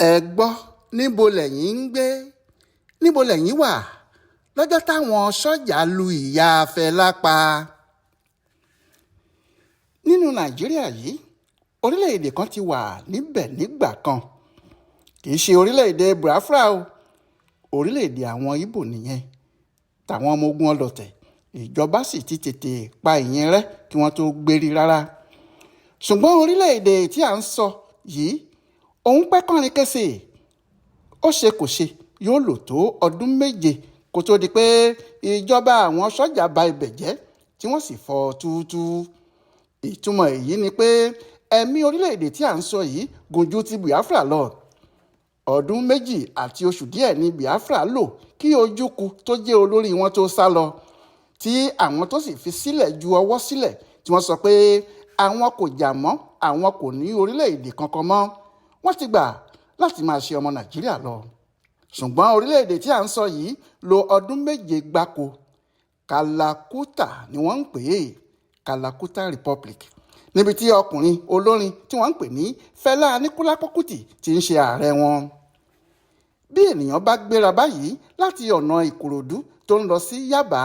Ẹ gbọ́, níbo lẹ́yìn ń gbé? Níbo lẹ́yìn wà lọ́jọ́ táwọn sọ́jà lu ìyá Fẹlá pa? Nínú Nàìjíríà yìí, orílẹ̀-èdè kan ti wà níbẹ̀ nígbà kan. Kì í ṣe orílẹ̀-èdè Biafra o, orílẹ̀-èdè àwọn Ibo nìyẹn, táwọn ọmọ ogun ọlọ̀tẹ̀. Ìjọba sì ti tètè pa ìyẹn rẹ́ kí wọ́n tó gbérí rárá. Ṣùgbọ́n orílẹ̀-èdè tí à ń sọ yìí, òun pẹ́ kánrin kése. Ó ṣe kò ṣe, yóò lò tó ọdún 7 kó tó di pé ìjọba àwọn sọ́jà ba ibẹ̀ jẹ́ tí wọ́n sì fọ́ túútúú. Ìtumọ̀ èyí ni pé ẹ̀mí orílẹ̀-èdè tí à ń sọ yìí gùn ju ti Biafra lọ. Ọdún 2 àti oṣù díẹ̀ ní Biafra lò kí Ojukwu tó jẹ́ olórí wọn tó sá lọ, tí àwọn tó sì fi sílẹ̀ ju ọwọ́ sílẹ̀, tí wọ́n sọ pé àwọn kò jà mọ́, àwọn kò ní orílẹ̀-èdè kankan mọ́. Wọ́n ti gbà láti máa ṣe ọmọ Nàìjíríà lọ. Ṣùgbọ́n orílẹ̀-èdè tí à ń sọ yìí lò ọdún 7 gbáko. Kalakuta ni wọ́n ń pè é, Kalakuta Republic, níbi tí ọkùnrin olórin tí wọ́n ń pè ní Fẹlá Aníkúlápó Kútì ti ń ṣe ààrẹ wọn. Bí ènìyàn bá gbéra báyìí láti ọ̀nà Ìkòròdú tó ń lọ sí Yábà,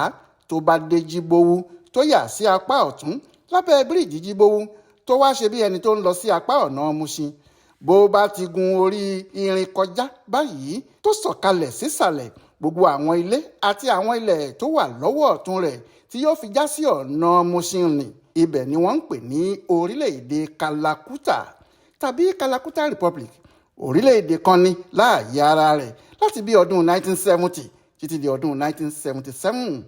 tó bá dé Jíbówú, tó yà sí apá ọ̀tún lábẹ́ bíríìjì Jíbówú, tó wá ṣe bí ẹni tó ń lọ sí apá ọ̀nà Mushin, bó bá ti gun orí irin kọjá báyìí tó sọ̀kalẹ̀ sísàlẹ̀, gbogbo àwọn ilé àti àwọn ilẹ̀ tó wà lọ́wọ́ ọ̀tún rẹ̀ tí yóò fi já sí ọ̀nà Mushin ní, ibẹ̀ ni wọ́n ń pè ní orílẹ̀-èdè Kalakuta tàbí Kalakuta Republic. Orílẹ̀-èdè kan ní láàyè ara rẹ̀ láti bí ọdún 1970 títí di ọdún 1977.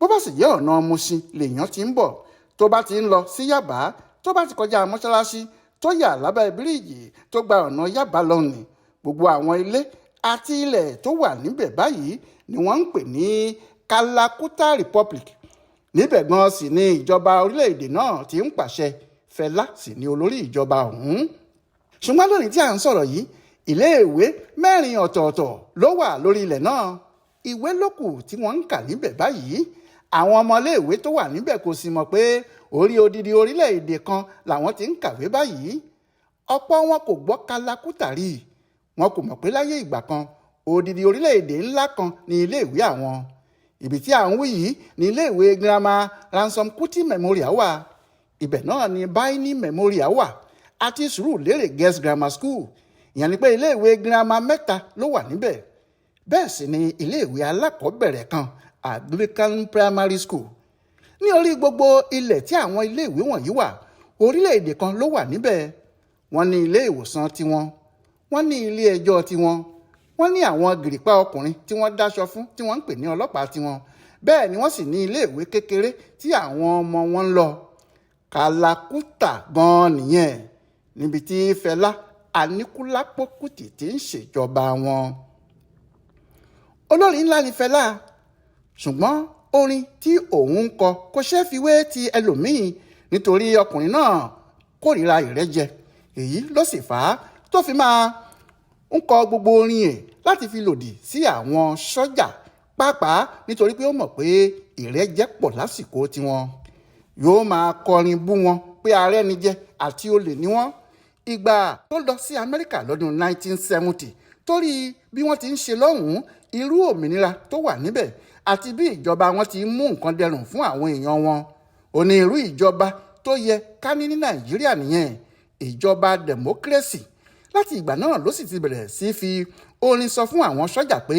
Bó bá sì jẹ́ ọ̀nà Mushin lèèyàn ti ń bọ̀, tó bá ti ń lọ sí Yàbá, tó bá ti kọjá mọ́ṣáláṣí, tó yà lábẹ́ bíríìjì, tó gba ọ̀nà Yàbá lọ́nìí, gbogbo àwọn ilé àti ilẹ̀ tó wà níbẹ̀ báyìí ni wọ́n ń pè ní Kalakuta Republic. Níbẹ̀ gan sì ni ìjọba orílẹ̀-èdè náà ti ń pàṣẹ. Fẹlá sì ni olórí ìjọba ọ̀hún. Ṣùgbọ́n lónìí tí à ń sọ̀rọ̀ yìí, iléèwé 4 ọ̀tọ̀ọ̀tọ̀ ló wà lórí ilẹ̀ náà. Ìwé ló kù tí wọ́n ń kà níbẹ̀ báyìí. Àwọn ọmọléèwé tó wà níbẹ̀ kò sì mọ̀ pé orí odidi orílẹ̀-èdè kan làwọn ti ń kàwé báyìí. Ọ̀pọ̀ wọn kò gbọ́ Kalakuta rí. Wọn kò mọ̀ pé láyé ìgbà kan, odidi orílẹ̀-èdè ńlá kan ní iléèwé àwọn. Ibi tí à ń wí yìí ní iléèwé girama Ransom Kuti Memorial wà. Ibẹ̀ náà ni Baini Memorial wà àti Sùúrùlérè Girls Grammar School. Ìyẹn ni pé iléèwé girama 3 ló wà níbẹ̀. Bẹ́ẹ̀ sì ni iléèwé alákọ̀ọ́bẹ̀rẹ̀ kan, Anglican Primary School. Ní orí gbogbo ilẹ̀ tí àwọn iléèwé wọ̀nyí wà, orílẹ̀-èdè kan ló wà níbẹ̀. Wọ́n ní ilé ìwòsàn tiwọn, wọ́n ní ilé ẹjọ́ tiwọn, wọ́n ní àwọn gìrìpá ọkùnrin tí wọ́n dáṣọ fún tí wọ́n ń pè ní ọlọ́pàá tiwọn. Bẹ́ẹ̀ ni wọ́n sì ní iléèwé kékeré tí àwọn ọmọ wọn ń lọ. Kalakuta gan-an nìyẹn, níbi tí Fẹlá Aníkúlápó Kútì ti ń ṣèjọba wọn. Olórin ńlá ni Fẹlá, ṣùgbọ́n orin tí òun ń kọ kò ṣeé fi wé ti ẹlòmíín, nítorí ọkùnrin náà kórìíra ìrẹ́jẹ. Èyí ló sì fà á tó fi máa ń kọ gbogbo orin ẹ̀ láti fi lòdì sí àwọn sọ́jà, pàápàá nítorí pé ó mọ̀ pé ìrẹ́jẹ pọ̀ lásìkò tiwọn. Yóò máa kọrin bú wọn pé arẹ́nijẹ àti olè ni wọ́n. Ìgbà tó lọ sí Amẹ́ríkà lọ́dún 1970, torí bí wọ́n ti ń ṣe lọ́hùn-ún, irú òmìnira tó wà níbẹ̀ àti bí ìjọba wọn ti ń mú nǹkan dẹrùn fún àwọn èèyàn wọn, ó ní irú ìjọba tó yẹ ká ní ní Nàìjíríà nìyẹn, ìjọba democracy. Láti ìgbà náà ló sì ti bẹ̀rẹ̀ sí fi orin sọ fún àwọn sọ́jà pé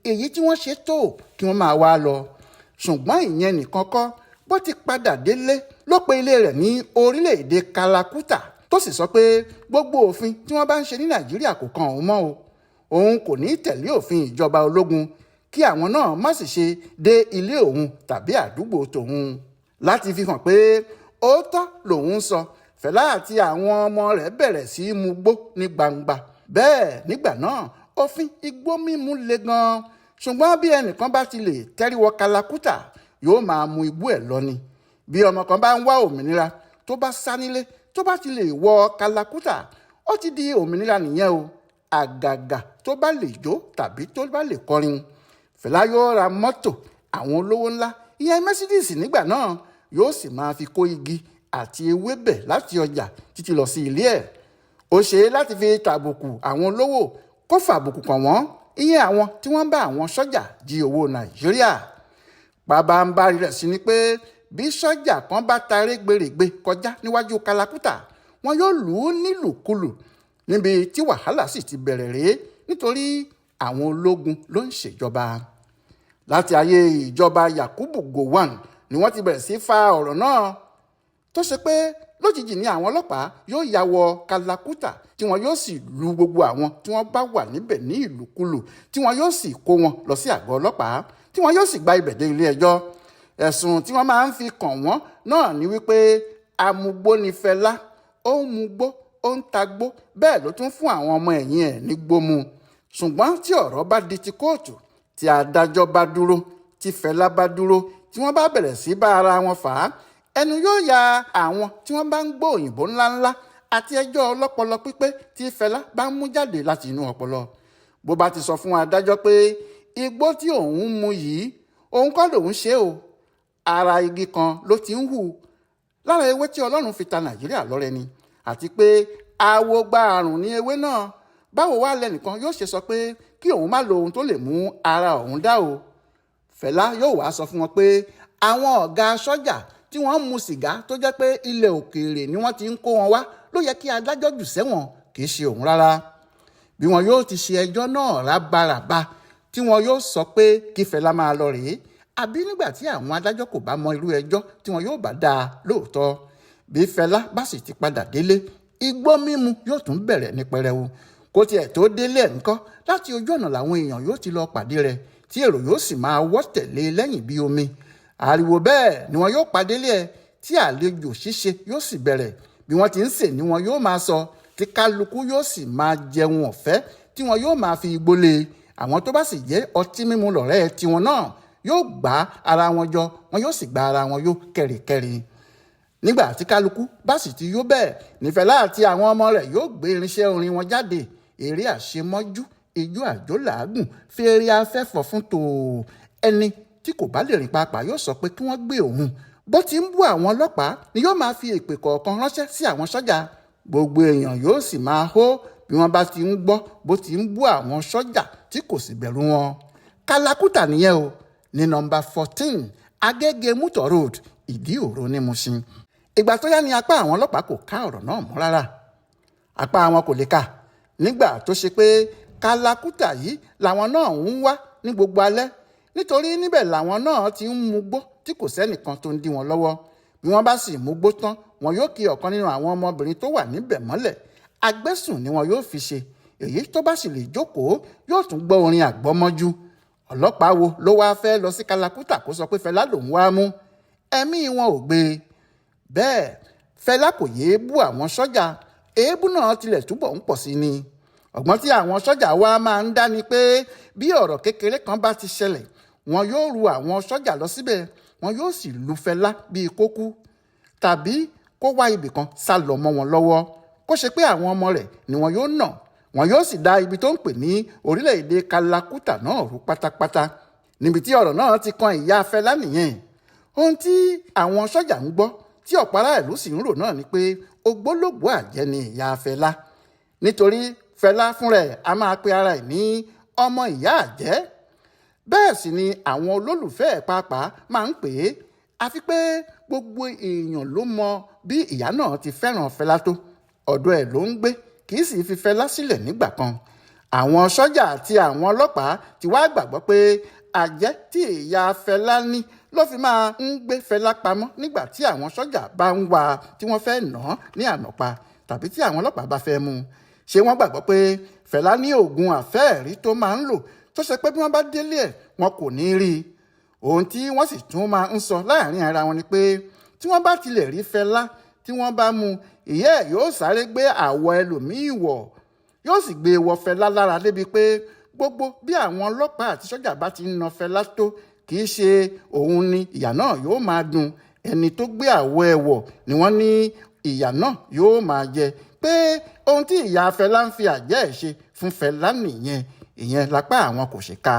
èyí tí wọ́n ṣe tó kí wọ́n máa wá lọ. Ṣùgbọ́n ìyẹn nìkan kọ́. Bó ti padà délé ló pe ilé rẹ̀ ní orílẹ̀-èdè Kalakuta, tó sì sọ pé gbogbo òfin tí wọ́n bá ń ṣe ní Nàìjíríà kò kan òun mọ́ o. Òun kò ní tẹ̀lé òfin ìjọba ológun, kí àwọn náà má sì ṣe dé ilé òun tàbí àdúgbò tòun. Láti fi hàn pé òótọ́ lòun ń sọ, Fẹlá àti àwọn ọmọ rẹ̀ bẹ̀rẹ̀ sí í mu gbó ní gbangba. Bẹ́ẹ̀ nígbà náà òfin igbó mímu le gan-an, ṣùgbọ́n bí ẹnìkan bá ti lè tẹ́ríwọ Kalakuta, yóò máa mu igbó ẹ̀ lọ ni. Bí ọmọ kan bá ń wá òmìnira, tó bá sá nílé, tó bá ti lè wọ Kalakuta, ó ti di òmìnira nìyẹn o. Àgàgà tó bá lè jó tàbí tó bá lè kọrin, Fẹlá yóò ra mọ́tò àwọn olówó ńlá, ìyẹn Mercedes nígbà náà, yóò sì máa fi kó igi àti ewébẹ̀ láti ọjà títí lọ sí ilé ẹ̀. Ó ṣe é láti fi tàbùkù àwọn olówó, kó fàbùkù kàn wọ́n, ìyẹn àwọn tí wọ́n ń bá àwọn sọ́jà jí owó Nàìjíríà. Pabambarì rẹ̀ sì ni pé bí sọ́jà kan bá taré gbèrègbè kọjá níwájú Kalakuta, wọn yóò lù ú nílùkulù. Níbi tí wàhálà sì ti bẹ̀rẹ̀ rèé, nítorí àwọn ológun ló ń ṣèjọba. Láti ayé ìjọba Yakubu Gowon ni wọ́n ti bẹ̀rẹ̀ sí fa ọ̀rọ̀ náà, tó ṣe pé lójijì ni àwọn ọlọ́pàá yóò ya wọ Kalakuta, tí wọn yóò sì lu gbogbo àwọn tí wọ́n bá wà níbẹ̀ ní ìlùkulù, tí wọn yóò sì kó wọn lọ sí àgọ́ ọlọ́pàá, tí wọn yóò sì gba ibẹ̀ dé ilé ẹjọ́. Ẹ̀sùn tí wọ́n máa ń fi kàn wọ́n náà ni wípé amugbó ni Fẹlá, ó ń mugbó, ó ń tagbó, bẹ́ẹ̀ ló tún fún àwọn ọmọ ẹ̀yìn ẹ̀ ní gbómú. Ṣùgbọ́n tí ọ̀rọ̀ bá di ti kóòtù, tí adájọ́ bá dúró, tí Fẹlá bá dúró, tí wọ́n bá bẹ̀rẹ̀ sí bá ara wọn fà á, ẹnu yóò ya àwọn tí wọ́n bá ń gbọ́ òyìnbó ńláńlá àti ẹjọ́ ọlọ́pọlọ pípé tí Fẹlá bá ń mú jáde láti inú ọpọlọ. Bó bá ti sọ fún adájọ́ pé igbó tí òun ń mu yìí, òun kọ́ lòun ṣe o, ara igi kan ló ti ń hù lára ewé tí Ọlọ́run fi ta Nàìjíríà lọ́rẹ ni, àti pé awogba àrùn ní ewé náà, báwo wá lẹ́nìkan yóò ṣe sọ pé kí òun má lo ohun tó lè mú ara òun dá o? Fẹlá yóò wá sọ fún wọn pé àwọn ọ̀gá sọ́jà tí wọ́n ń mu sìgá tó jẹ́ pé ilẹ̀ òkèèrè ni wọ́n ti ń kó wọn wá ló yẹ kí adájọ́ jù sẹ́wọ̀n, kì í ṣe òun rárá. Bí wọn yóò ti ṣe ẹjọ́ náà rábaràba tí wọn yóò sọ pé kí Fẹlá máa lọ rèé, àbí nígbà tí àwọn adájọ́ kò bá mọ irú ẹjọ́ tí wọn yóò bá dá a lóòótọ́. Bí Fẹlá bá sì ti padà délé, igbó mímu yóò tún bẹ̀rẹ̀ ní pẹrẹwu. Kó tiẹ̀ tó délé ẹ̀ ńkọ́, láti ojú ọ̀nà làwọn èèyàn yóò ti lọ pàdé rẹ̀, tí èrò yóò sì máa wọ́ tẹ̀lé lẹ́yìn bí omi. Ariwo bẹ́ẹ̀ ni wọn yóò padélé ẹ̀, tí àlejò ṣíṣe yóò sì bẹ̀rẹ̀. Bí wọ́n ti ń sè ni wọn yóò máa sọ, tí kálukú yóò sì máa jẹun ọ̀fẹ́, tí wọn yóò máa fi igbó lé. Àwọn tó bá sì jẹ́ ọtí mímu lọ̀rẹ́ tiwọn náà yóò gbá ara wọn jọ, wọn yóò sì gba ara wọn yó kẹ̀rìkẹ̀rì. Nígbà tí kálukú bá sì ti yó bẹ́ẹ̀, ní Fẹlá àti àwọn ọmọ rẹ̀ yóò gbé irinṣẹ́ orin wọn jáde, eré àṣemọ́jú, ijó àjó làágùn, fèrè afẹ́fọ̀ fún tòò. Ẹni tí kò bá lè rìn pàápàá yóò sọ pé kí wọ́n gbé òun. Bó ti ń bú àwọn ọlọ́pàá ni yóò máa fi èpè kọ̀ọ̀kan ránṣẹ́ sí àwọn sọ́jà. Gbogbo èèyàn yóò sì máa hó bí wọ́n bá ti ń gbọ́ bó ti ń bú àwọn sọ́jà tí kò sì bẹ̀rù wọn. Kalakuta nìyẹn o, ní nọ́mbà 14 Agége Mutor Road, Ìdí Òro ní Mushin. Ìgbà tó yá ni apá àwọn ọlọ́pàá kò ká ọ̀rọ̀ náà mọ́ rárá. Apá wọn kò lè ká nígbà tó ṣe pé Kalakuta yìí làwọn náà ń wá ní gbogbo alẹ́, nítorí níbẹ̀ làwọn náà ti ń mugbó tí kò sẹ́nìkan tó ń dí wọn lọ́wọ́. Bí wọ́n bá sì mugbó tán, wọn yóò kí ọ̀kan nínú àwọn ọmọbìnrin tó wà níbẹ̀ mọ́lẹ̀. Agbésùn ni wọn yóò fi ṣe. Èyí tó bá sì lè jókòó yóò tún gbọ́ orin àgbọ́mọ́jú. Ọlọ́pàá wo ló wáá fẹ́ lọ sí Kalakuta kó sọ pé Fẹlá lòun wá mú? Ẹ̀mí wọn ò gbé. Bẹ́ẹ̀ Fẹlá kò yéé bú àwọn sọ́jà, èébú náà tilẹ̀ túbọ̀ ń pọ̀ sí ni. Ọ̀gbọ́n tí àwọn sọ́jà wa máa ń dá ni pé bí ọ̀rọ̀ kékeré kan bá ti ṣẹlẹ̀, wọn yóò ru àwọn sọ́jà lọ síbẹ̀, wọn yóò sì lu Fẹlá bíi kókú, tàbí kó wá ibì kan sá lọ mọ́ wọn lọ́wọ́, kó ṣe pé àwọn ọmọ rẹ̀ ni wọn yóò nà, wọn yóò sì dá ibi tó ń pè ní orílẹ̀-èdè Kalakuta náà rú pátápátá. Níbi tí ọ̀rọ̀ náà ti kan ìyá Fẹlá nìyẹn. Ohun tí àwọn sọ́jà ń gbọ́ tí ọ̀pọ̀ ará ìlú sì ń rò náà ni pé ògbólógbòó àjẹ́ ni ìyá Fẹlá, nítorí Fẹlá fúnra ẹ̀ a máa pe ara ẹ̀ ní ọmọ ìyá àjẹ́. Bẹ́ẹ̀ sì ni àwọn olólùfẹ́ ẹ̀ pàápàá máa ń pè é. Àfi pé gbogbo èèyàn ló mọ bí ìyá náà ti fẹ́ràn Fẹlá tó. Ọ̀dọ̀ ẹ̀ ló ń gbé, kì í sì fi Fẹlá sílẹ̀ nígbà kan. Àwọn sọ́jà àti àwọn ọlọ́pàá ti wá gbàgbọ́ pé àjẹ́ tí ìyá Fẹlá ní ló fi máa ń gbé Fẹlá pamọ́ nígbà tí àwọn sọ́jà bá ń wá tí wọ́n fẹ́ nà án ní ànàpa, tàbí tí àwọn ọlọ́pàá bá fẹ́ mú un. Ṣé wọ́n gbàgbọ́ pé Fẹlá ní oògùn àfẹ́ẹ̀rí tó máa ń lò, tó ṣe pé bí wọ́n bá délé ẹ̀ wọn kò ní rí i? Ohun tí wọ́n sì tún máa ń sọ láàrin ara wọn ni pé tí wọ́n bá tilẹ̀ rí Fẹlá tí wọ́n bá mú, ìyá ẹ̀ yóò sáré gbé àwọ̀ ẹlòmíì wọ̀, yóò sì gbé wọ Fẹlá lára débi pé gbogbo bí àwọn ọlọ́pàá àti sọ́jà bá ti ń na Fẹlá tó, kì í ṣe òun ni ìyà náà yóò máa dùn. Ẹni tó gbé àwọ̀ ẹ̀ wọ̀ ni wọ́n ní ìyà náà yóò máa jẹ. Pé ohun tí ìyá Fẹlá ń fi àjẹ́ ẹ̀ ṣe fún Fẹlá nìyẹn, ìyẹn lápá àwọn kò ṣe ká.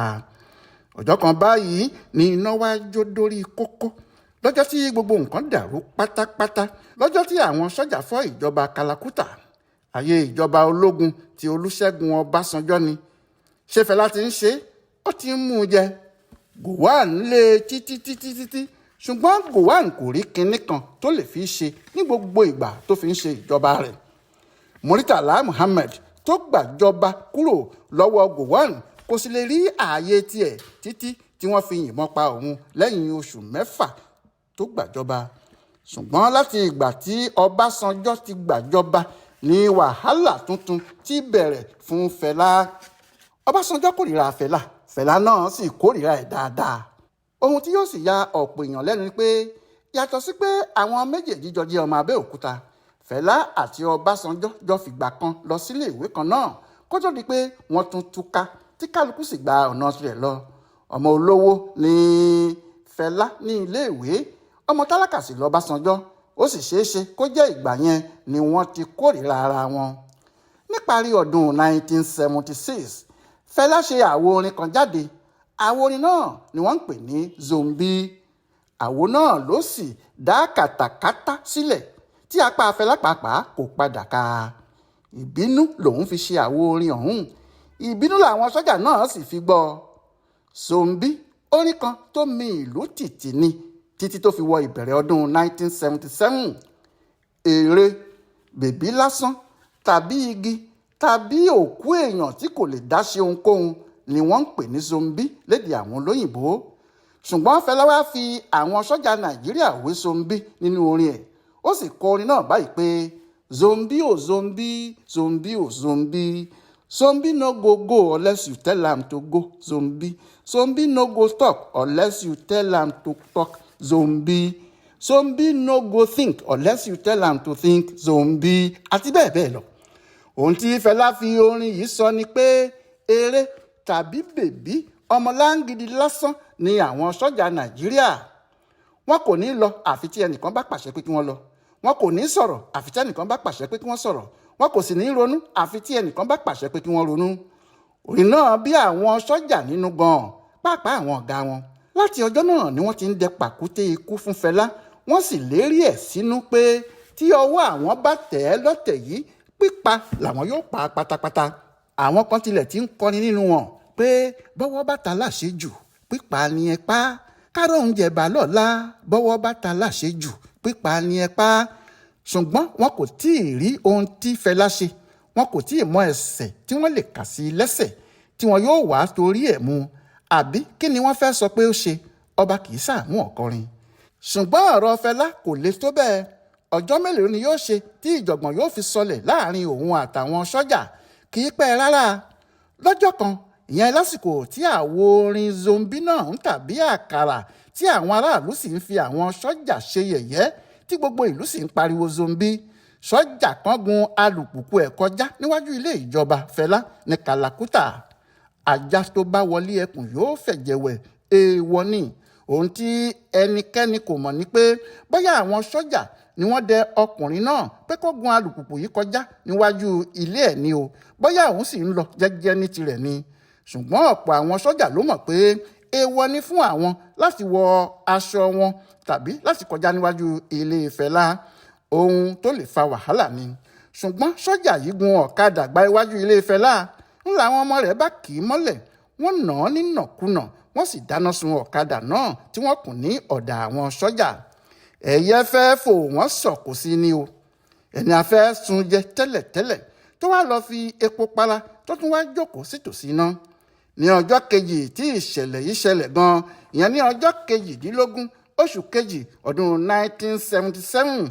Ọjọ́ kan báyìí ni iná wá jó dórí kókó, lọ́jọ́ tí gbogbo nǹkan dàrú pátápátá, lọ́jọ́ tí àwọn sọ́jà fọ́ ìjọba Kalakuta. Ayé ìjọba ológun ti Olúṣẹ́gun Ọbásanjọ́ ni. Ṣé Fẹlá ti ń ṣe, ó ti ń mú un jẹ. Gowon lé títí títí títí, ṣùgbọ́n Gowon kò rí kinní kan tó lè fi ṣe ní gbogbo ìgbà tó fi ń ṣe ìjọba rẹ̀. Muritàlá Muhammed tó gbàjọba kúrò lọ́wọ́ Gowon kò sì lè rí ààyè tiẹ̀ títí tí wọ́n fi yìnbọn pa òun lẹ́yìn oṣù 6 tó gbàjọba. Ṣùgbọ́n láti ìgbà tí Ọbásanjọ́ ti gbàjọba ní wàhálà tuntun ti bẹ̀rẹ̀ fún Fẹlá. Ọbásanjọ́ kórìíra Fẹlá, Fẹlá náà sì kórìíra ẹ̀ dáadáa. Ohun tí yóò sì ya ọ̀pọ̀ èèyàn lẹ́nu ni pé yàtọ̀ sí pé àwọn méjèèjì jọ jẹ́ ọmọ Abẹ́òkúta, Fẹlá àti Ọbásanjọ́ jọ fìgbà kan lọ sílé ìwé kan náà kó tó di pé wọ́n tún túká tí kálukú sì gba ọ̀nà tirẹ̀ lọ. Ọmọ olówó ní Fẹlá ní ilé ìwé, ọmọ tálákà sì lọ́básanjọ́. Ó sì ṣeé ṣe kó jẹ́ ìgbà yẹn ni wọ́n ti kórìíra ara wọn. Níparí ọdún 1976, Fẹlá ṣe àwo orin kan jáde. Àwo orin náà ni wọ́n ń pè ní Zombie. Àwo náà ló sì dá kàtàkátà sílẹ̀ tí apá Fẹlá pàápàá kò padà ká. Ìbínú lòun fi ṣe àwo orin ọ̀hún. Ìbínú làwọn sọ́jà náà sì fi gbọ́. Zombie orin kan tó mi ìlú tìtì ni títí tó fi wọ ìbẹ̀rẹ̀ ọdún 1977. Ère, bèbí lásán tàbí igi tàbí òkú èèyàn tí kò lè dá ṣe ohunkóhun ni wọ́n ń pè ní zombie lédè àwọn olóyìnbó. Ṣùgbọ́n Fẹlá wá fi àwọn sọ́jà Nàìjíríà wé zombie nínú orin ẹ̀. Ó sì kọ orin náà báyìí pé zombie ò zombie, zombie ò zombie, zombie no go go unless you tell am to go zombie, zombie no go talk unless you tell am to talk zombie, zombie no go think unless you tell am to think zombie, àti bẹ́ẹ̀ bẹ́ẹ̀ lọ. Ohun tí Fẹlá fi orin yìí sọ ni pé eré tàbí bèbí ọmọláńgidi lásán ni àwọn sọ́jà Nàìjíríà. Wọn kò ní lọ àfi tí ẹnìkan bá pàṣẹ pé kí wọ́n lọ. Wọn kò ní sọ̀rọ̀ àfi tí ẹnìkan bá pàṣẹ pé kí wọ́n sọ̀rọ̀. Wọn kò sì ní ronú àfi tí ẹnìkan bá pàṣẹ pé kí wọ́n ronú. Orin náà bí àwọn sọ́jà nínú gan-an, pàápàá àwọn ọ̀gá wọn. Láti ọjọ́ náà ni wọ́n ti ń dẹ pàkúté ikú fún Fẹlá. Wọ́n sì lérí ẹ̀ sínú pé tí ọwọ́ àwọn bá tẹ̀ ẹ́ lọ́tẹ̀ yìí, pípa làwọn yóò pa pátápátá. Àwọn kan tilẹ̀ ti ń kọrin nínú wọn pé bọ́wọ́ bá ta láṣẹ jù, pípa ni ẹ pa. Kárọ̀ ń jẹ̀bà lọ́la, bọ́wọ́ bá ta láṣẹ jù, pípa ni ẹ pa. Ṣùgbọ́n wọn kò tí ì rí ohun tí Fẹlá ṣe. Wọn kò tí ì mọ ẹ̀ṣẹ̀ tí wọ́n lè kà sí lẹ́sẹ̀ tí wọn yóò wá torí ẹ̀ mú. Àbí kí ni wọ́n fẹ́ sọ pé ó ṣe? Ọba kì í sàmú ọ̀kọrin. Ṣùgbọ́n ọ̀rọ̀ Fẹlá kò le tó bẹ́ẹ̀. Ọjọ́ mélòó ni yóò ṣe tí ìjọ̀gbọ̀n yóò fi sọlẹ̀ láàrin òun àtàwọn sọ́jà? Kì í pẹ́ rárá. Lọ́jọ́ kan, ìyẹn lásìkò tí àwo orin zombie náà ń tàbí àkàrà tí àwọn aráàlú sì ń fi àwọn sọ́jà ṣe yẹ̀yẹ́ tí gbogbo ìlú sì ń pariwo zombie. Sọ́jà kan gun alùpùpù ẹ̀ kọjá níwájú ilé ìjọba Fẹlá ní Kàlàkùtà. Ajá tó bá wọlé ẹkùn yóò fẹ̀jẹ̀ wẹ̀, èèwọ̀ ni. Ohun tí ẹnikẹ́ni kò mọ̀ ni pé bóyá àwọn sọ́jà ni wọ́n dẹ ọkùnrin náà pé kó gun alùpùpù yìí kọjá níwájú ilé ẹ̀ ni o, bóyá òun sì ń lọ jẹ́jẹ́ ní tirẹ̀ ni. Ṣùgbọ́n ọ̀pọ̀ àwọn sọ́jà ló mọ̀ pé èèwọ̀ ni fún àwọn láti wọ aṣọ wọn tàbí láti kọjá níwájú ilé Fẹlá. Ohun tó lè fa wàhálà ni. Ṣùgbọ́n sọ́jà yìí gun ọ̀kadà gba iwájú ilé Fẹlá, ń làwọn ọmọ rẹ̀ bá kì í mọ́lẹ̀, wọ́n nà án nínàkúnà, wọ́n sì dáná sun ọ̀kadà náà tí wọ́n kùn ní ọ̀dà àwọn sọ́jà. Ẹ̀yẹ fẹ́ fò wọ́n sọ̀kò sí ni o. Ẹni a fẹ́ sun jẹ tẹ́lẹ̀tẹ́lẹ̀ tó wá lọ fi epo para tó tún wá jókòó sítòsí iná. Ní ọjọ́ kejì tí ìṣẹ̀lẹ̀ yìí ṣẹlẹ̀ gan-an, ìyẹn ní ọjọ́ 18 oṣù kejì ọdún 1977,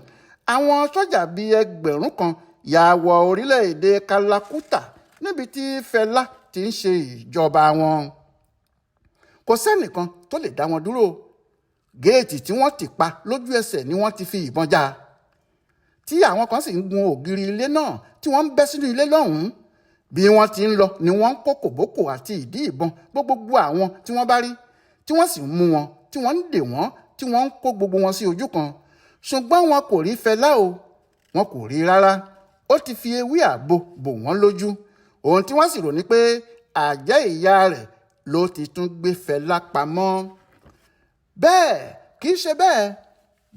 àwọn sọ́jà bíi 1,000 ya wọ orílẹ̀-èdè Kàlàkùtà níbi tí Fẹlá ti ń ṣe ìjọba wọn. Kò sẹ́nìkan tó lè dá wọn dúró. Géètì tí wọ́n ti pa lójú ẹsẹ̀ ni wọ́n ti fi ìbọn já. Tí àwọn kan sì ń gun ògiri ilé náà tí wọ́n ń bẹ́ sínú ilé lọ́hùn-ún. Bí wọ́n ti ń lọ ni wọ́n ń kó kòbókò àti ìdí ìbọn gbogbo àwọn tí wọ́n bá rí, tí wọ́n sì ń mú wọn, tí wọ́n ń dè wọ́n, tí wọ́n ń kó gbogbo wọn sí ojú kan. Ṣùgbọ́n wọn kò rí Fẹlá o. Wọn kò rí rárá. Ó ti fi ewé àgbo bò wọ́n lójú. Ohun tí wọ́n sì rò ni pé àjẹ́ ìyá rẹ̀ ló ti tún gbé Fẹlá pamọ́. Bẹ́ẹ̀ kì í ṣe bẹ́ẹ̀.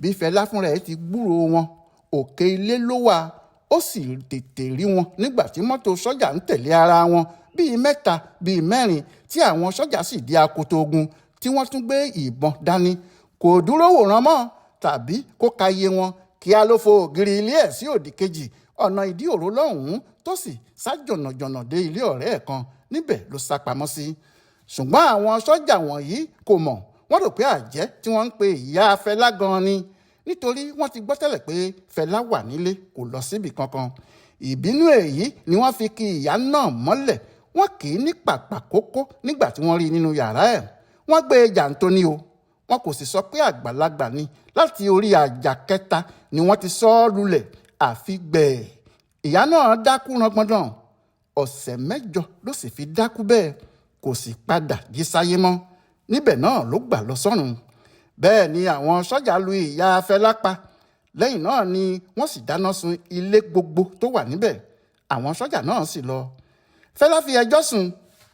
Bí Fẹlá fúnra ẹ̀ ti gbúròó wọn, òkè ilé ló wà. Ó sì tètè rí wọn nígbà tí mọ́tò sọ́jà ń tẹ̀lé ara wọn bíi mẹ́ta, bíi mẹ́rin, tí àwọn sọ́jà sì di akoto ogun tí wọ́n tún gbé ìbọn dání. Kò dúró wòran mọ́ tàbí kó ka iye wọn. Kíá ló fo ògiri ilé ẹ̀ sí òdì kejì ọ̀nà ìdí òró lọ́hùn-ún, tó sì sá jọ̀nàjọ̀nà dé ilé ọ̀rẹ́ ẹ̀ kan. Níbẹ̀ ló sá pamọ́ sí. Ṣùgbọ́n àwọn sọ́jà wọ̀nyí kò mọ̀. Wọ́n rò pé àjẹ́ tí wọ́n ń pe ìyá Fẹlá gan-an ni, nítorí wọ́n ti gbọ́ tẹ́lẹ̀ pé Fẹlá wà nílé, kò lọ síbì kankan. Ìbínú èyí ni wọ́n fi ki ìyá náà mọ́lẹ̀. Wọ́n kì í ní pàpà kókó nígbà tí wọ́n rí i nínú yàrá ẹ̀. Wọ́n gbé e jàǹtóní o. Wọn kò sì sọ pé àgbàlagbà ni. Láti orí àjà kẹta ni wọ́n ti sọ ọ́ lulẹ̀, àfi gbẹ̀ẹ́. Ìyá náà dákú rangbọ̀ndàn. Ọ̀sẹ̀ 8 ló sì fi dákú bẹ́ẹ̀, kò sì padà jí sáyé mọ́. Níbẹ̀ náà ló gbà lọ sọ́run. Bẹ́ẹ̀ ni àwọn sọ́jà lu ìyá Fẹlá pa. Lẹ́yìn náà ni wọ́n sì dáná sun ilé gbogbo tó wà níbẹ̀. Àwọn sọ́jà náà sì lọ. Fẹlá fi ẹjọ́ sùn,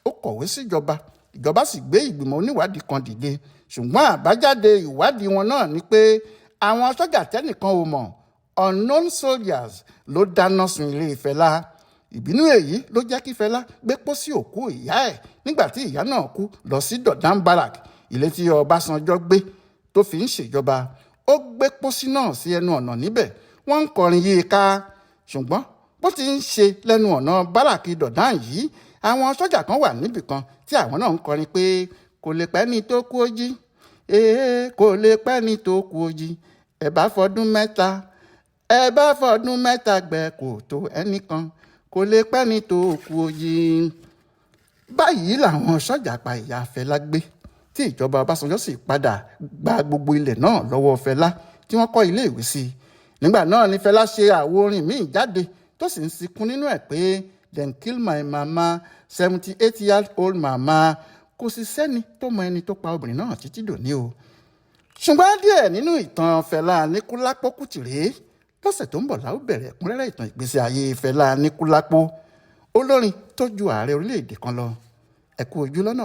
ó kọ̀wé síjọba. Ìjọba sì gbé ìgbìmọ̀ oníwádìí kan dìde, ṣùgbọ́n àbájáde ìwádìí wọn náà ni pé àwọn sọ́jà tẹ́nìkan ò mọ̀, unknown soldiers, ló dáná sun ilé Fẹlá. Ìbínú èyí ló jẹ́ kí Fẹlá gbé pósí òkú ìyá ẹ̀ nígbà tí ìyá náà kú lọ sí Dodan Barrack, ilé tí Ọbásanjọ́ gbé tó fi ń ṣèjọba. Ó gbé pósí náà sí ẹnu ọ̀nà níbẹ̀. Wọ́n ń kọrin yìí ká. Ṣùgbọ́n bó ti ń ṣe lẹ́nu ọ̀nà báràkì Dodan yìí, àwọn sọ́jà kan wà níbì kan tí àwọn náà ń kọrin pé kò lè pẹ́ ní tó kú ó jí, ee, kò lè pẹ́ ní tó kú ó jí, ẹ bá fọdún 3, ẹ bá fọdún 3 gbẹ kò tó ẹnìkan, kò lè pẹ́ ní tó kú ó jí. Báyìí làwọn sọ́jà pa ìyá Fẹlá gbé, tí ìjọba Ọbásanjọ́ sì padà gba gbogbo ilẹ̀ náà lọ́wọ́ Fẹlá tí wọ́n kọ́ ilé ìwé sí. Nígbà náà ni Fẹlá ṣe àwo orin míì jáde, tó sì ń sikún nínú ẹ̀ pé "Dem kill my mama, 78 years old mama." Kò sì sẹ́ni tó mọ ẹni tó pa obìnrin náà títí dòní o. Ṣùgbọ́n díẹ̀ nínú ìtàn Fẹlá Aníkúlápó Kútì rèé. Lọ́sẹ̀ tó ń bọ̀ la ó bẹ̀rẹ̀ ẹ̀kúnrẹ́rẹ́ ìtàn ìgbésí ayé Fẹlá Aníkúlápó, olórin tó ju ààrẹ orílẹ̀-èdè kan lọ. Ẹ kú ojú lọ́nà.